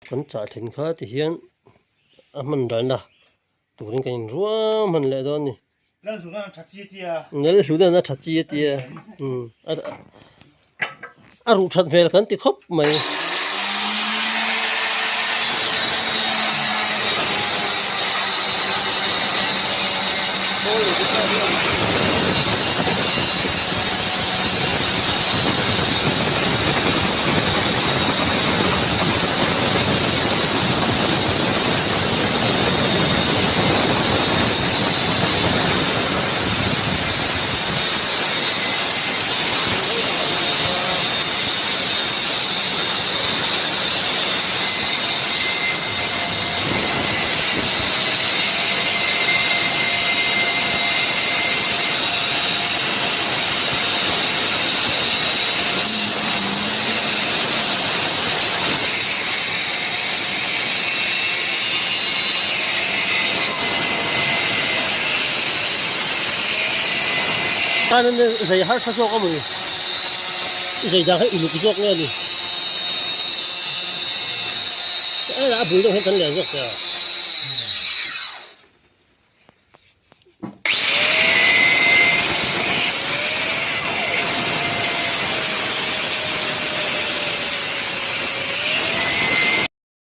Kan chah thlen kha ti hian a hman ralna turin kan inruam hman leh dawn a ni. Lalhlunan a tha chi a tia. Lalhlunan a tha chi a tia. A ruh that hmel kan ti khawp mai. Tan in zei harsa zawk a maw i zei dan kha uluk zawk nge ni a bul deuh hian kan leh zawk ta.